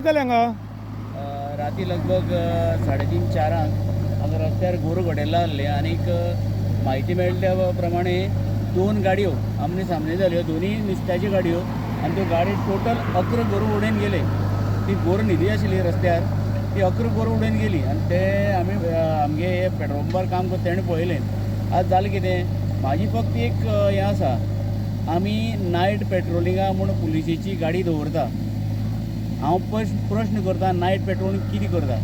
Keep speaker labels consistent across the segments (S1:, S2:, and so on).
S1: जालें हांगा?
S2: राती लगभग 3:30-4 हांगा रस्त्यार गोरवां घडयला आहले आनीक म्हायती मेळ्ळ्या त्या प्रमाणे दोन गाडयो आमने सामने जाल्यो, दोनूय नुस्त्याच्यो गाडयो आनी त्यो गाडी टोटल 11 गोरवां उडयन गेले. ती गोरवां न्हिदी आशिल्ली रस्त्यार, ती 11 गोरवां उडयन गेली आनी ते आमी आमगे हे पेट्रोल पंपार काम करता तेणें पळयलें. आज जालें कितें, म्हाजी फक्त एक हें आसा, आमी नायट पेट्रोलिंगा म्हूण पुलिसेची गाडी दवरता. हांव प्रश्न करता, नायट पेट्रोलिंग कितें करता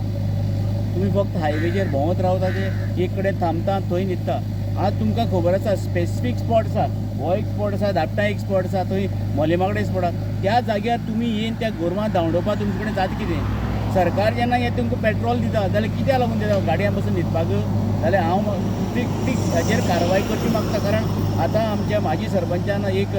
S2: तुमी? फक्त हायवेचेर भोंवत रावता ते एक कडेन थांबता, थंय न्हिदता. आज तुमकां खबर आसा, स्पेसिफीक स्पॉट आसा, हो एक स्पॉट आसा, धापटा एक स्पॉट आसा, थंय मोलेमाकडे स्पॉट आसा. त्या जाग्यार तुमी येवन त्या गोरवां धांवडोवपाक तुमचे कडेन जाता कितें? सरकार जेन्ना हें तुमकां पेट्रोल दिता जाल्यार कित्याक लागून दिता? गाडयां बसून न्हिदपाक? जाल्यार हांव स्ट्रिक्टली हाजेर कारवाय करची मागता. कारण आतां आमच्या माजी सरपंचान एक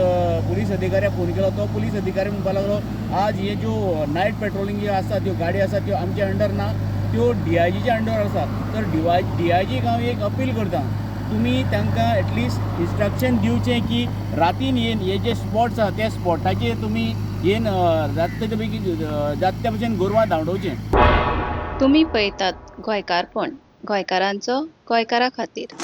S2: पुलीस अधिकाऱ्याक फोन केलो, तो पुलीस अधिकारी म्हणपाक लागलो, आज हे ज्यो नायट पेट्रोलिंग ज्यो आसा, त्यो गाडी आसा, त्यो आमच्या अंडर ना, त्यो डीआयजीच्या अंडर आसा. तर डीआयजीक हांव एक अपील करता, तुमी तांकां एटलिस्ट इन्स्ट्रक्शन दिवचें की रातीन येवन हे जे स्पॉट्स आसा त्या स्पॉटाचेर तुमी येवन जाता ते बेगीन जाता त्या भशेन गोरवां धांवडोवचें.
S3: तुमी पळयतात गोंयकारपण, गोंयकारांचो गोंयकारा खातीर.